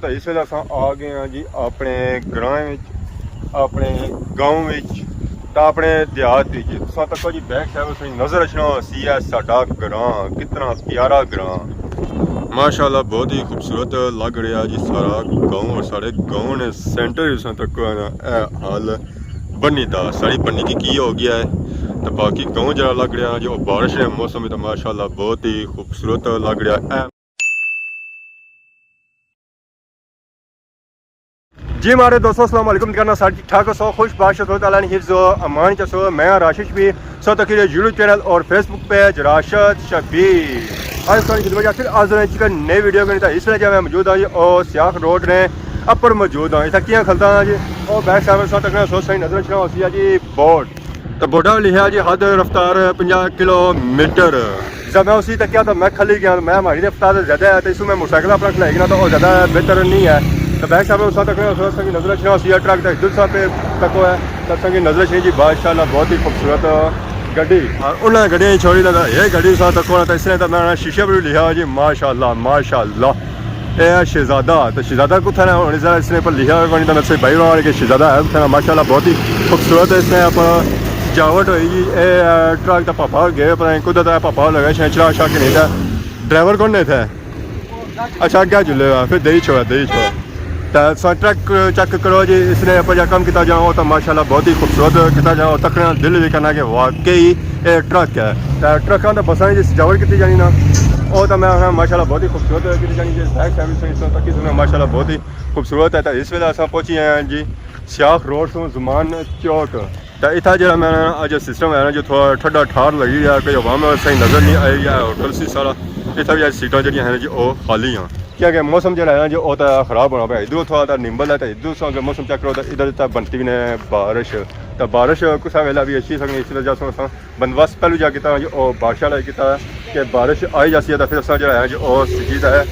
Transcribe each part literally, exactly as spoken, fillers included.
تو اس ویلے اساں آ گئے ہاں جی اپنے گراں وچ، اپنے گاؤں وچ، تے اپنے دیہات وچ۔ تساں تکو جی بیک سائیڈ تساں نظر اچھنا ہوسی ہے ساڈا گراں، کتنا پیارا گراں۔ ماشاءاللہ بہت ہی خوبصورت لگ رہا جی سارا گاؤں، اور سارے گاؤں نے سینٹر تساں تکو ہے نا، اے حال بنی دا، ساری بنی کی کی ہو گیا ہے۔ تے باقی گاؤں جڑا لگ رہا جی، وہ بارش نے موسم وچ تے ماشاءاللہ بہت ہی خوبصورت لگ رہا ہے۔ جی ماڑے دوستو، السلام علیکم۔ کہنا سارے ٹھیک ٹھاک ہو سو، خوش باش ہو سو، اللہ نے حفظ و امان چ سو۔ میں ہاں راشد شبیر، سو تکی یوٹیوب چینل اور فیس بک پیج راشد شبیر۔ آج ساری خدمت چ پھر حاضر ہیں ایک نئی ویڈیو کے ساتھ۔ اس ویلے میں موجود ہاں جی، او سیاخ روڈ نے اپر موجود ہاں۔ اتھا کیاں کھلتا ہاں جی، او بیک سائیڈ سو تکنا سو صحیح نظر اچھنا ہوسی ہے جی بورڈ۔ تو بورڈا لکھیا جی حد رفتار پنجاہ کلو میٹر۔ جب میں اسی تکیا تو میں کھلی گیا، میں ہماری رفتار زیادہ ہے، تو اس میں موٹر سائیکل اپنا کھلائی گیا تو وہ زیادہ بہتر نہیں ہے۔ تو بیک سائیڈ میں اس وقت تک اس وقت کی نظر اچھنا ہوسی ہے، ٹرک تک دل سا پہ تک ہے، تب تک کی نظر اچھنی جی، ماشاءاللہ بہت ہی خوبصورت گڈی۔ اور انہاں گڈیاں ہی چھوڑی لگا، یہ گڈی اس وقت تک ہونا، تو اس نے تو میں شیشے پر بھی لکھا ہوا جی، ماشاءاللہ، ماشاءاللہ۔ اے ہے شہزادہ، تو شہزادہ کتھا ہے؟ ہن ذرا اس نے پر لکھا ہویا کوئی نہیں، تو میں سے بھائی رہا کہ شہزادہ ہے کتھا؟ ماشاءاللہ بہت ہی خوبصورت اس نے اپنا سجاوٹ ہوئی جی۔ اے، اے، ٹرک دا پاپا گئے، پتہ نہیں کدھر دا پاپا لگا، شاید چلا شا کے نہیں تھا۔ ڈرائیور کون نہیں تھا؟ اچھا، اگے جلے گا، پھر دئی چھوڑا، دئی چھوڑا۔ تے سا ٹرک چیک کرو جی، اس نے اپر جا کم کیتا جانا، وہ تو ماشاءاللہ بہت ہی خوبصورت کیتا جانا، وہ تکنے دل بھی کرنا کہ واقعی اے ٹرک ہے۔ تے ٹرکاں تے بساں دی سجاوٹ کیتی جانی نا، وہ تو میں آخنا ماشاءاللہ بہت ہی خوبصورت کیتی جانی جی۔ بیک سائیڈ سے اس تک اس میں ماشاءاللہ بہت ہی خوبصورت ہے۔ تے اس ویلے اساں پہنچی آئے ہیں جی سیاخ روڈ سوں زمان چوک۔ تے اتھا جڑا میں اج سسٹم ہے نا جو تھوڑا ٹھڈا ٹھار لگی رہیا، کوئی عوام صحیح نظر نہیں آئی رہیا، ہوٹل سی سارا۔ اتھا بھی اج سیٹاں جڑیاں ہیں جی او خالی ہیں، کیونکہ موسم جڑا ہے نا جو او تے خراب ہونا پیا۔ ادھروں تھوڑا تے نمبل ہے تے ادھروں سو اگر موسم چیک کرو تے ادھر تے بنتی بھی نے بارش۔ تے بارش کسا ویلا بھی اچھی سکنی، اس وجہ سے اساں بندوبست پہلو جا کیتا جو او بارش والا کیتا ہے کہ بارش آئی جاسی ہے تے پھر اساں جڑا ہے جو او سجی تے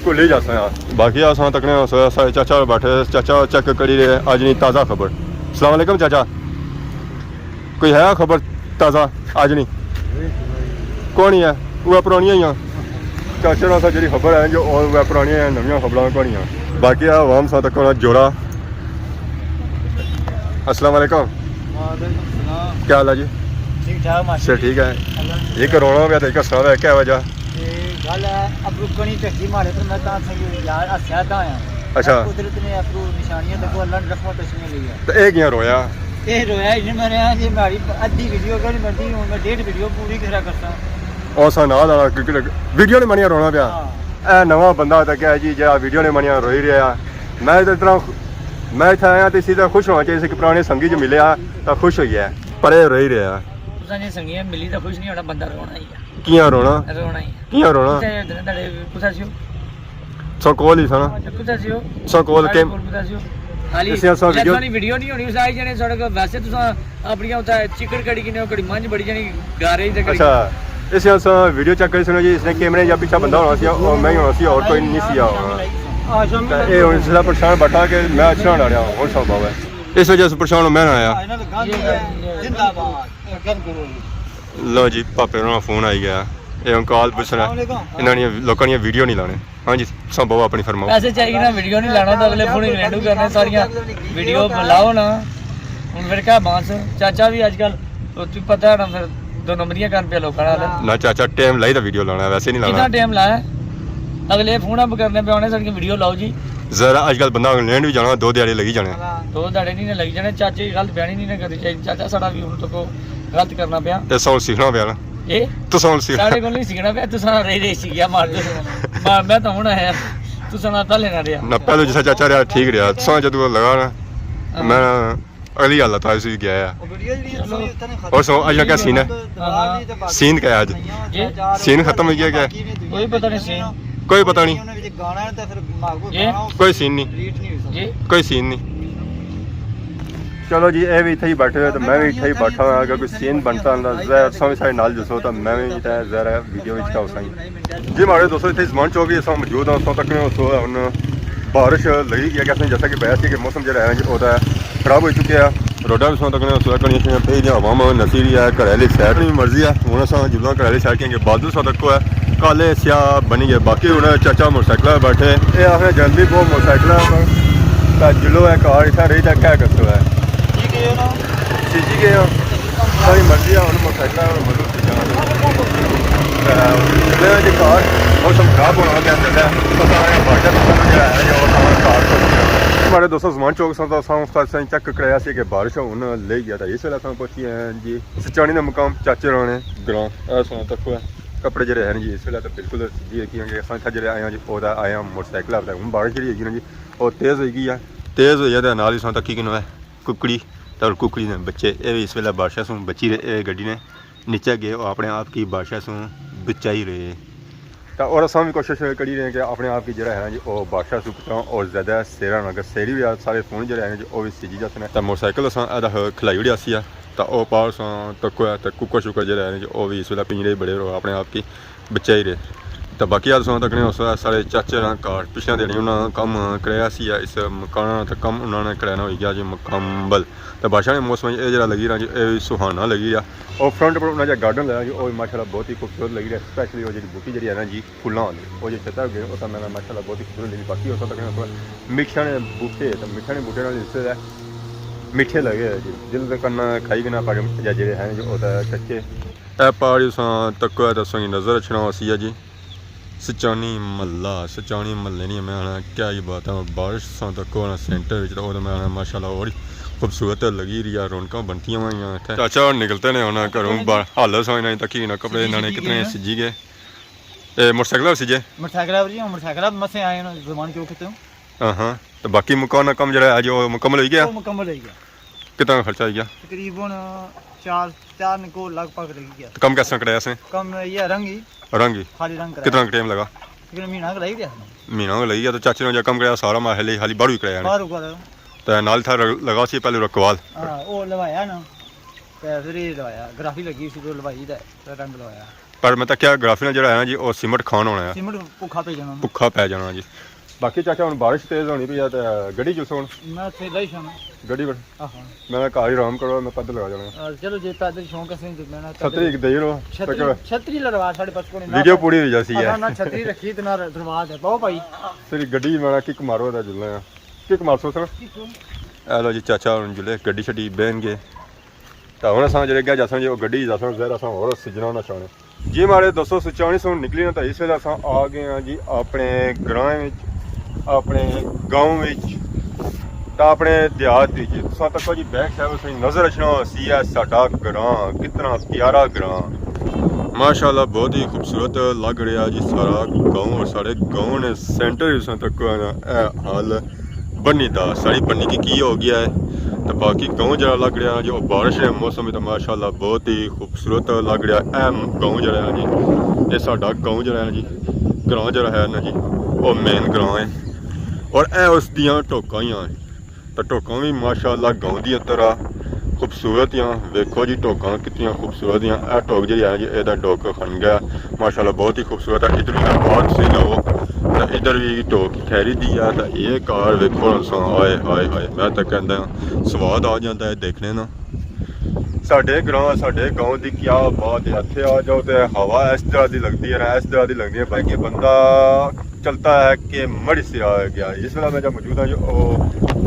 کھلی جاساں۔ باقی اساں تکنے سارے چاچا بیٹھے، چاچا چیک کری رہے اج نی تازہ خبر۔ السلام علیکم چاچا، کوئی ہے خبر تازہ اج نی؟ کون ہی ہے؟ وہ پرانیاں ہی ہیں۔ چاچا نے اساں جڑی خبر ہے جو او وہ پرانیاں ہیں، نویاں خبراں کون ہی ہیں۔ باقی عوام سا تک ہونا جوڑا۔ السلام علیکم۔ وعلیکم السلام۔ کیا حال ہے جی؟ ٹھیک ٹھاک ماشاءاللہ۔ سر ٹھیک ہے۔ اللہ کا ایک رونا پیا تے ایک ہسنا پیا، کیا وجہ؟ تے گل ہے، ابرو کنی جھٹکی مارے تے میں تاں سہی یار ہسیا تاں آیا۔ اچھا۔ قدرت نے ابرو نشانیاں دیکھو، اللہ نے رحمت اچھنے لئی ہے۔ تے اے کیاں رویا؟ اے رویا ہی نہیں، میں نے جی ماری ادھی ویڈیو اگر نہیں بنتی، ہن میں ڈیڑھ ویڈیو پوری کرا کرساں۔ او سا نال آلا کیونکہ ویڈیو نے منیا رونا پیا۔ ہاں۔ اے نواں بندہ تکیا جی، جیڑا ویڈیو نے منیا روئی رہیا۔ میں تے اتنا، میں اتھے آیا تے اسی طرح خوش ہونا چاہیے سی کہ پرانے سنگی جو ملیا تاں خوش ہوئی ہے، پر اے روئی رہیا۔ تساں جی سنگیاں ملی تاں خوش نہیں ہونا، بندہ رونا ہی ہے۔ کیاں رونا؟ رونا ہی ہے۔ کیاں رونا؟ کتھے ادھر تھوڑے کتھے سیو؟ سو کول ہی سنا۔ کتھے سیو؟ سو کول ساڑے کے کول کتھے سیو؟ خالی اس نے سو ویڈیو الیکشن ویڈیو نہیں ہونی، اس آئی جانے ساڑے کول۔ ویسے تساں اپنیاں اتھے چکڑ کڑی کنے ہو، کڑی منجھ بڑی جانی گارے تے کڑی۔ اچھا، اس نے سو ویڈیو چیک کری سنو جی، اس نے کیمرے یا پیچھے بندہ ہونا سی، اور میں ہی ہونا سی، اور کوئی نہیں سی ہونا۔ تے اے ہن اس طرح پریشان بیٹھا کہ میں اچھنا نہ رہیا، ہن سب ہے۔ اس وجہ سے پریشان میں نہ آیا۔ زندہ باد۔ لو جی، پاپے ہوراں فون آئی گیا۔ اے ہن کال پوچھنا۔ السلام علیکم۔ انہاں نے لوکاں نے ویڈیو نہیں لانے۔ ہاں جی، سب بابا اپنی فرماؤ۔ پیسے چاہیے نا، ویڈیو نہیں لانا تو اگلے فون گرینڈو کرنے ساریاں۔ ویڈیو لاؤ نا۔ ہن پھر کیا بانس؟ چاچا بھی اج کل، تو تجھے پتہ ہے نا، پھر دو نمبریاں کرن پیا لوکاں نال۔ نہ چاچا، ٹائم لائی تو ویڈیو لانا ہے، ویسے نہیں لانا۔ کتنا ٹائم لایا؟ اگلے فون اب کرنے پے ہونے، ساڑی ویڈیو لاؤ جی۔ ذرا اج کل بندہ انگلینڈ بھی جانا، دو دیہاڑے لگی جانے۔ دو دیہاڑے نہیں لگی جانے، چاچے کی غلط بیانی نہیں نہ کرنی چاہیے۔ چاچا ساڑا بھی ہن تو کو غلط کرنا پیا۔ تے ساؤنڈ سیکھنا پیا نا۔ اے؟ تو ساؤنڈ سیکھ۔ ساڑے کول نہیں سیکھنا پیا، تساں رہی رہی سیکھیا مار دے۔ مار، میں تو ہن آیا، تساں نہ پہلے نہ رہیا۔ نہ، پہلے جیسا چاچا رہیا، ٹھیک رہیا۔ تساں جدوں لگا نا، ہاں۔ میں اگلی گل تھا اسی گیا ہے۔ اور سو، اج کا کیا سین ہے؟ ہاں۔ سین کیا ہے اج؟ جی؟ سین ختم ہو گیا کیا؟ کوئی پتہ نہیں سین۔ کوئی پتہ نہیں۔ جی؟ کوئی سین نہیں۔ جی؟ کوئی سین نہیں۔ چلو جی، اے بھی اتھے ہی بیٹھے ہوئے تو میں بھی اتھے ہی بیٹھا ہوا۔ اگر کوئی سین بنتا ہوندا، ظاہر تساں بھی ساڑے نال جسو تو میں بھی اتھے ظاہر ہے ویڈیو وچ کیا ہوساں۔ جی ماڑے دوستو، اتھے زمان چوک ہی اساں موجود ہاں، اساں تکنے اس وقت ہن بارش لگی گئی ہے، کیسے جیسا کہ پیا سی کہ موسم جیڑا ہے جی او تے خراب ہوئی چکیا ہے۔ روڈاں وی اساں تکنے اس وقت کنیاں شنیاں پئی دیاں، عوام نسی رہی ہے، گھر آلی سائیڈ نی مرضی ہے۔ ہن اساں جلنا گھر آلی سائیڈ کیونکہ بادل سا تکو ہے، کالے سیاہ بنی گئے، باقی ہن چاچا موٹر سائیکل بیٹھے۔ اے آخنے جلدی بہت موٹر سائیکل پر، تے جلو ہے کار اتھا رہی تے کیا کرسو ہے؟ سجی گئے ہو نا؟ سجی گئے ہو۔ ساری مرضی ہے، ہن موٹر سائیکل پر مطلب سجانا۔ تے جلے جی کار، موسم خراب ہونا پیا چلدا ہے، پتہ نہیں بارشاں دا جیڑا ہے جو کار۔ ہمارے دوستو زمان چوک سر دا ساؤنڈ اسٹیشن چیک کرایا سی کہ بارش ہن لئی گیا، تے اس ویلے اساں پہنچی ہیں جی سچانی دے مقام چاچے رانے گراں۔ اے ساں تکو ہے، کپڑے جیڑے ہیں جی اس ویلے تے بالکل سجی ہے، کیونکہ اساں اتھا جیڑے آئے ہیں جی، او تے آئے ہیں موٹر سائیکل تے۔ ہن بارش جیڑی ہے جی نا جی، او تیز ہوئی گئی ہے، تیز ہوئی ہے تے نال ہی ساں تکی کنو ہے ککڑی تے ککڑی نے بچے، اے وی اس ویلے بارشاں سوں بچی رہے، اے گڈی نے نیچے گئے، او اپنے آپ کی بارشاں سوں بچائی رہے۔ تے اور اساں وی کوشش کری رہے ہیں کہ اپنے آپ کی جیڑا ہے نا جی، او بارشاں سوں بچاؤں اور زیادہ سیرا نہ، اگر سیری ہوئی آ، سارے فون جیڑے ہیں جی، او وی سجی جاسن۔ تے موٹر سائیکل اساں ادا کھلائی اوڑیا سی، تے او پار اساں تکو ہے، تے ککڑ شکڑ جیڑے ہیں جی، او وی اس ویلے پنجرے بڑے رو اپنے آپ کی بچائی رہے۔ تے باقی حال سناؤ تکنے اس ویلے سارے چاچے نا کار پچھلے دن انہاں کم کرایا سی اس مکان نا، تے کم انہاں نے کرانا ہوئی گیا جی مکمل۔ تے بارشاں نے موسم اچ اے جیڑا لگی رہا جی، اے وی سہانا لگی رہا۔ او فرنٹ پر انہاں جا گارڈن لایا جی، او وی ماشاءاللہ بہت ہی خوبصورت لگی رہا، اسپیشلی او جیڑی بوٹی جیڑی ہے نا جی، پھلاں والی، او جے چھتا گئے، او تاں میں ماشاءاللہ بہت ہی خوبصورت لگی۔ باقی اس وقت تکنے میٹھیاں نے بوٹے، تے میٹھیاں نے بوٹے نال اس ویلے میٹھے لگے ہوئے جی، جلد تک کھائی کے نہ پاڑے، یا جیڑے ہیں جو او تے کچے۔ اے پہاڑی اساں تکو ہے تے اساں کی نظر اچھنا ہوسی ہے جی۔ سچانی محلہ، سچانی محلے نی میں آنا کیا ہی بات ہے، بارش اساں تکو ہے نا سینٹر وچ، تے او تے میں آنا ماشاءاللہ اور خوبصورت لگی رہی ہے، رونقاں بنتیاں ہوئیاں اتھے۔ چاچا اور نکلتے نے انہاں گھروں باہر، حال اساں انہاں تکی انہاں کپڑے انہاں نے کتنے سجی گئے۔ اے موٹر سائیکل سجے؟ موٹر سائیکل پر جی، موٹر سائیکل پر مسے آئے نا زمان چوک کتوں۔ ہاں ہاں۔ تے باقی مکان نا کم جیڑا ہے جو مکمل ہوئی گیا؟ او مکمل ہوئی گیا۔ کتنا خرچہ ہوئی گیا؟ تقریباً چار، چار نکو لگ بھگ لگی گیا۔ تے کم کس طرح کرایا سے؟ کم یہ رنگ ہی۔ رنگ ہی؟ خالی رنگ کرایا۔ کتنا ٹائم لگا؟ تقریباً مہینہ کرائی گیا۔ مہینہ لگی گیا۔ تے چاچے نے جو کم کرایا سارا میں حالی، حالی باہروں ہی کرایا نا؟ باہروں کرایا۔ تے نال تھا لگا سی پہلے رکوال؟ ہاں، او لوایا نا۔ تے پھر یہ لوایا، گرافی لگی سی، پھر لوائی تے رنگ لوایا۔ پر میں تکیا گرافی نال جیڑا ہے نا جی، او سیمنٹ کھان ہونا ہے۔ سیمنٹ بھکا پئی جانا۔ بھکا پئی جانا جی۔ باقی چاچا ہن بارش تیز ہونی پئی ہے تے گڈی جو سن۔ میں تھے لائی شانا۔ گڈی پر۔ آہو۔ میں گھر ہی آرام کرو، میں پیدل لگا جانا۔ آ، چلو جی، پیدل شوق ہے، سہی میں نا چھتری پیدل۔ ایک دے رہو۔ چھتری، چھتری لڑوا ساڑے پاس کونے۔ ویڈیو پوری ہوئی جاسی ہے۔ نہ چھتری رکھی تے نہ دروازہ ہے۔ باؤ بھائی۔ تیری گڈی میں کک مارو تے جلنا ہے۔ کک مارسو سر۔ اے لو جی، چاچا ہن جلے گڈی شڈی بہن گئے۔ تے ہن اساں جیڑے اگے جاساں جی، او گڈی جاساں، ظاہر اساں ہور سجنا نہ چاہنے۔ جی ماڑے دوستو، سچانی سوں نکلی نا، تے اس ویلے اساں آ گئے ہاں جی اپنے گراں وچ، اپنے گاؤں وچ، تے اپنے دیہات وچ۔ تساں تکو جی بیک سائیڈ اساں نظر اچھنا ہوسی ہے ساڈا گراں، کتنا پیارا گراں۔ ماشاءاللہ بہت ہی خوبصورت لگ رہیا جی سارا گاؤں، اور ساڑے گاؤں نے سینٹر وچ تساں تکو ہے نا، اے حال بنی دا، ساڑی بنی کی کی ہو گیا ہے۔ تے باقی گاؤں جیڑا لگ رہیا نا جی، او بارش نے موسم وچ تے ماشاءاللہ بہت ہی خوبصورت لگ رہیا۔ اے گاؤں جیڑا ہے نا جی، اے ساڈا گاؤں جیڑا ہے نا جی، گراں جیڑا ہے نا جی، او مین گراں ہے۔ اور اے اس دیاں ٹوکاں ہی ہیں۔ تے ٹوکاں وی ماشاءاللہ گاؤں دیاں طرح خوبصورت ہیاں۔ ویکھو جی ٹوکاں کتنیاں خوبصورت ہیاں۔ اے ٹوک جیڑی ہے جی، اے دا ڈوک کھن گیا۔ ماشاءاللہ بہت ہی خوبصورت ہے۔ ادھر وی بہت سی لو۔ تے ادھر وی ٹوک کھیری دی ہے۔ تے اے کار ویکھو ساں، ہائے، ہائے، ہائے۔ میں تے کہندا ہاں، سواد آ جاندا ہے دیکھنے نا۔ ساڈے گراں، ساڈے گاؤں دی کیا بات ہے۔ اتھے آ جاؤ تے ہوا اس طرح دی لگدی ہے نا، اس طرح دی لگدی ہے، بلکہ بندہ چلتا ہے کہ مڑی سرا گیا۔ اس ویلے میں جا موجود ہاں جو او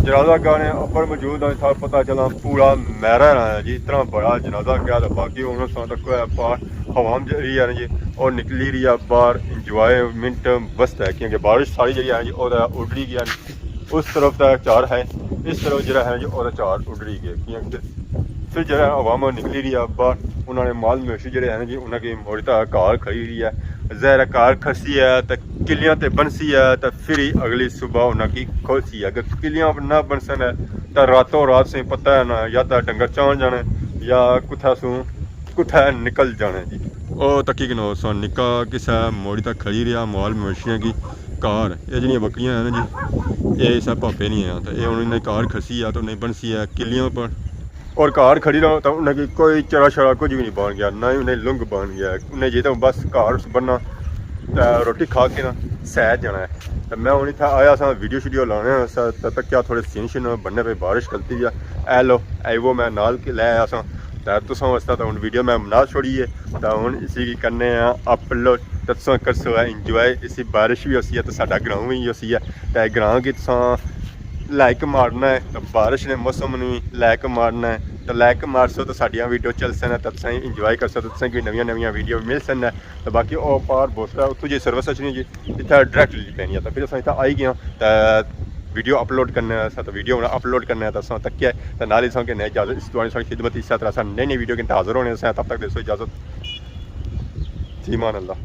جنازہ گاہ نے اپر موجود ہاں، اتھا پتہ چلا پورا میرا ہے جی، اتنا بڑا جنازہ گاہ تھا۔ باقی ہن اساں تکو ہے پار ہوا جیڑی ہے نا جی، او نکلی رہی ہے باہر، انجوائمنٹ بس ہے، کیونکہ بارش ساری جیڑی ہے نا جی، او تے اڈری گیا۔ اس طرف تے چار ہے، اس طرف جیڑا ہے جی، او تے چار اڈری گئے، کیونکہ پھر جیڑا عوام نکلی رہی ہے باہر، انہاں نے مال مویشی جیڑے ہیں جی، انہاں کی موڑی تا کار کھڑی رہی ہے۔ ظاہر ہے کار کھسی ہے تے کلیاں تے بنسی ہے تے پھر ہی اگلی صبح انہاں کی کھولسی ہے۔ اگر کلیاں نہ بنسن ہے تے راتوں رات سے پتہ ہے نا، یا تے ڈنگر چان جانے یا کتھا سوں کتھا نکل جانے جی۔ او تکی کنو سو نکا کسا موڑی تا کھڑی رہیا، مال مویشیاں کی کار۔ اے جنیاں بکریاں ہیں نا جی، اے اسا پاپے نہیں ہیں، تے اے انہاں نے کار کھسی ہے تو نہیں بنسی ہے کلیاں پر۔ اور کار کھڑی رہو تو انہاں کی کوئی چرا شرا کچھ بھی نہیں بن گیا، نہ ہی انہیں لنگ بن گیا۔ انہیں جی تو بس کار بننا تے روٹی کھا کے نا سہ جانا ہے۔ تے میں ہن اتھا آیا سا ویڈیو شیڈیو لانے واسطے، تب تک کیا تھوڑے سین شین بننے پہ بارش کلتی ہے۔ اے لو، اے وہ میں نال کے لے آیا سا۔ تے تساں واسطے تاں ہن ویڈیو میں بنا چھوڑی ہے، تے ہن اسی کی کرنے آں اپلوڈ۔ تے تساں کرسو ہے انجوائے، اسی بارش وی ہوسی ہے تے ساڈا گراؤں وی ہوسی ہے۔ تے گراؤں کی تساں لائک مارنا ہے، تے بارش نے موسم نو وی لائک مارنا ہے۔ تے لائک مارسو تے ساڈیاں ویڈیو چلسن، تے تساں انجوائے کرسو، تے تساں کی نویاں نویاں ویڈیو ملسن۔ تے باقی او پار بوسٹر ہے، اتھوں جی سروس اچنی جی، اتھے ڈائریکٹ لئی پینی ہے۔ تے پھر اساں اتھے آئی گئے آں، تے ویڈیو اپلوڈ کرنے آ، تے ویڈیو ہن اپلوڈ کرنے آ، تے اساں تکیا ہے۔ تے نال ہی اساں کہنے اجازت، اس دعا نی ساڈی خدمت، اس طرح اساں نئی نئی ویڈیو کن حاضر ہونے سے۔ تب تک دیسو اجازت، فی امان اللہ۔